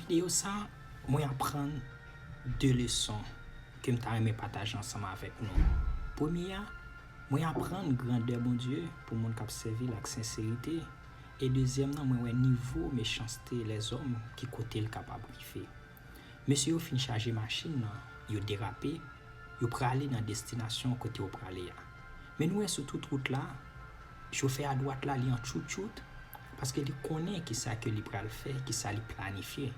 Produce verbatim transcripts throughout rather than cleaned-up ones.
Videyo sa, mwen aprann de leson ke m ta renmen pataje ansanm avèk nou. Premye a, mwen aprann grandè Bondye pou moun k ap sèvi l ak senserite. E dezyèm nan, mwen wè nivo mechanste lèzòm ki kote l kapab rive. Mesye yo fin chaje machin nan, yo derape, yo prale nan destinasyon kote yo prale a. Men nou wè sou tout wout la, chofè a dwat la, li an tchoutchout, paske li konnen kisa ke li pral fè, kisa li planifye.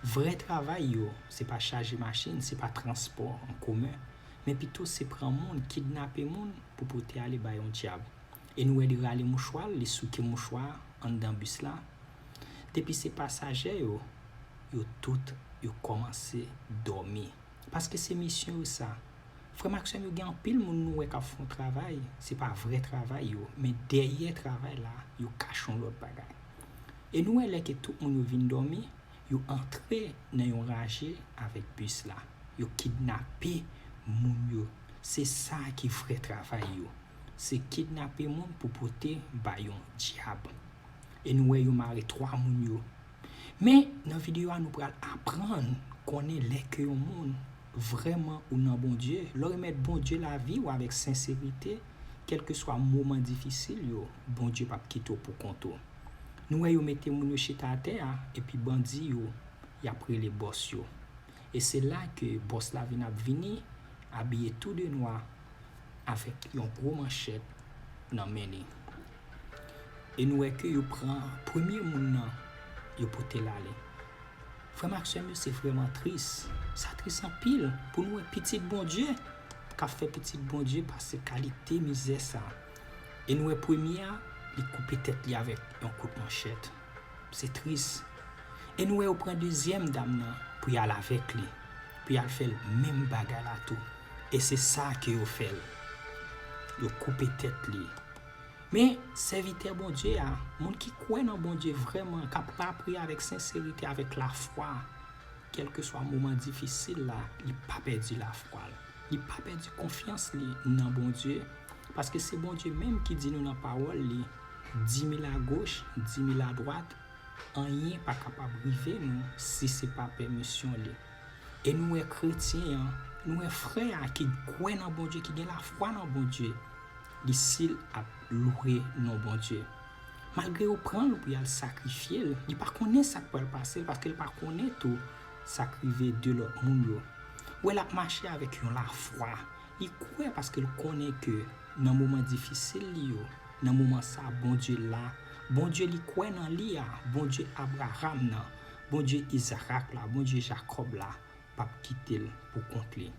Vrè travay yo, se pa chaje machin, se pa transpò an komen, men pito se pran moun, kidnape moun pou pote ale bay yon dyab. E nou wè li rale mouchwa l, li souke mouchwa a anndan bis la. Depi se pasaje yo, yo tout, yo kòmanse dòmi. Paske se misyon yo sa. Frè m ak sè m yo, gen anpil moun nou wè k ap fè yon travay, se pa vrè travay yo, men dèyè travay la, yo kache yon lòt bagay. E nou wè lè ke tout moun yo vin dòmi, yo antre nan yon raje avèk bis la. Yo kidnape moun yo. Se sa ki vrè travay yo. Se kidnape moun pou pote bay yon dyab. E nou wè yo mare twa moun yo. Men, nan videyo a, nou pral aprann konnen lè ke yon moun vrèman ou nan Bondye, lè w remèt Bondye lavi w avèk senserite, kèlkeswa moman difisil yo, Bondye p ap kite w pou kont ou. Nou wè yo mete moun yo chita atè a, epi bandi yo, y ap rele bòs yo. E se la ke bòs la vin ap vini, abiye tou de nwa, avèk yon gwo manchèt nan men li. E nou wè ke yo pran premye moun nan, yo pote l ale. Frè m ak sè m yo, se vrèman tris. Sa tris anpil pou nou wè pitit Bondye k ap fè pitit Bondye pase kalite mizè sa. E nou wè premye a, li koupe tèt li avèk yon kout manchèt. Se tris. E nou wè yo pran dezyèm dam nan pou y al avèk li, pou y al fè l menm bagay la tou. E se sa ke yo fè l. Yo koupe tèt li. Men, sèvitè Bondye a, moun ki kwè nan Bondye vrèman, k ap lapriyè avèk senserite, avèk lafwa, kèlkeswa moman difisil la, li pa pèdi lafwa l. Li pa pèdi konfyans li nan Bondye, paske se Bondye menm ki di nou nan pawòl li, di mil agoch, di mil adwat, anyen pa kapab rive nou si se pa pèmisyon li. E nou wè kretyen an, nou wè frè a ki kwè nan Bondye, ki gen lafwa nan Bondye, li si l ap lwe non Bondye. Malgre yo pran l pou y al sakrifye l, li pa konnen sa k pral pase l, paske l pa konnen tou sa k rive de lòt moun yo. Ou wè l ap mache avèk yon lafwa. Li kwè paske l konnen ke nan moman difisil li yo, nan moman sa, Bondye la. Bondye li kwè nan li a, Bondye Abraram nan, Bondye Izarak la, Bondye Jakòb la, p ap kite l pou kont li.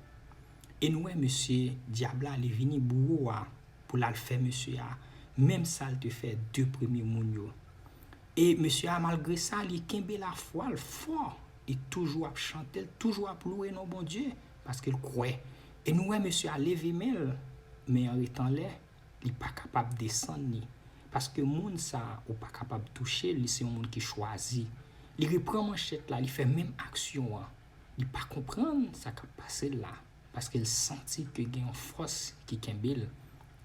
E nou wè mesye dyab la, li vini bouwo a pou l al fè mesye a menm sa l te fè de premye moun yo. E mesye a, malgre sa, li kenbe lafwa l fò. Li toujou ap chante, l toujou ap lwe non Bondye, paske l kwè. E nou wè mesye a leve men l, men an ret anlè, li pa kapab desann li. Paske moun sa a, ou pa kapab touche l, li se yon moun ki chwazi. Li repran manchèt la, li fè menm aksyon an. Li pa konprann sa k ap pase l la, paske l santi ke gen yon fòs ki kenbe l.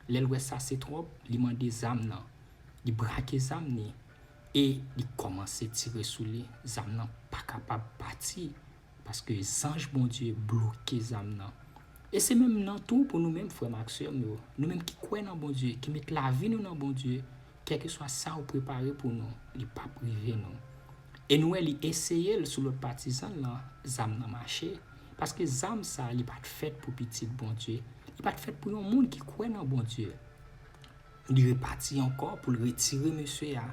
Lè l wè sa se twòp, li mande zam nan. Li brake zam li e li kòmanse tire sou li. Zam nan pa kapab pati, paske zanj Bondye bloke zam nan. E se menm nan tou pou nou menm, frè m ak sè m yo. Nou menm ki kwè nan Bondye, ki met lavi nou nan Bondye, kèlkeswa sa ou prepare pou nou, li p ap rive nou. E nou wè li eseye l sou lòt patizan l lan, zam nan mache. Paske zam sa, li pa t fèt pou pitit Bondye. Li pa t fèt pou yon moun ki kwè nan Bondye. Li repati ankò pou l retire mesye a.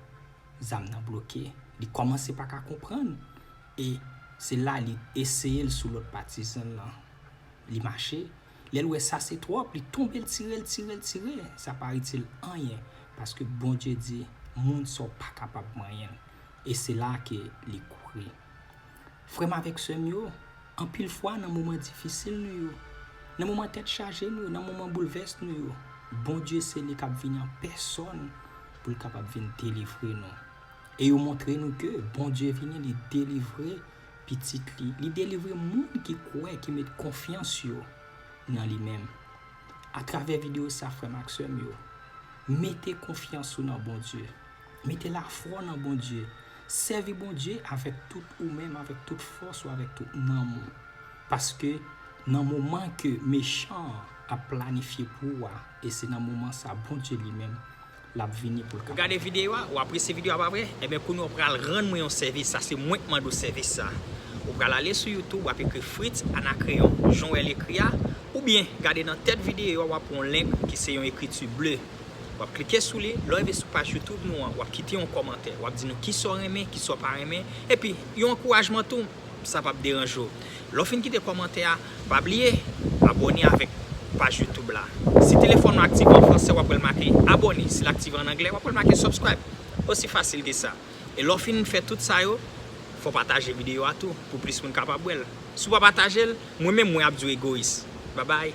Zam nan bloke. Li kòmanse pa ka konprann. E se la li eseye l sou lòt patizan l lan. Li mache. Lè l wè sa se twòp, li tonbe, l tire, l tire, l tire. Sa pa itil anyen. Paske Bondye di, moun sa w pa kapab manyen l. E se la ke li kouri. Frè m avèk sè m yo, anpil fwa nan moman difisil nou yo, nan moman tèt chaje nou yo, nan moman boulvès nou yo, Bondye se li k ap vini an pèsòn pou l kapab vin delivre nou. E yo montre nou ke Bondye vini, li delivre pitit li, li delivre moun ki kwè, ki met konfyans yo nan li menm. Atravè videyo sa, frè m ak sè m yo, mete konfyans ou nan Bondye. Mete lafwa w nan Bondye. Sèvi Bondye avèk tout ou menm, avèk tout fòs ou, avèk tout nanm ou. Paske nan moman ke mechan an ap planifye pou ou a, e se nan moman sa Bondye li menm l ap vini pou l kapab. Ou gade videyo a, ou apresye videyo a, pa vre? Ebyen, kounye a w pral rann mwen yon sèvis. Sa se mwen k mande w sèvis sa. Ou pral ale sou YouTube, w ap ekri Fritz Anacreon, jan w wè l ekri a, oubyen gade nan tèt videyo a, w ap wè yon link ki se yon ekriti ble. W ap klike sou li, lè w rive sou paj YouTube nou an, w ap kite yon kòmantè. W ap di nou kisa w renmen, kisa w pa renmen. Epi, yon ankourajman tou, sa p ap deranje w. Lè w fin kite kòmantè a, pa bliye abòne avèk paj YouTube la. Si telefòn ou aktive an fransè, w ap wè l make abòne. Si l aktive an anglè, w ap wè l make subscribe. Osi fasil ke sa. E lè w fin fè tout sa yo, fò w pataje videyo a tou, pou plis moun kapab wè l. Si w pa pataje l, mwen menm, mwen ap di w egoyis. Babay.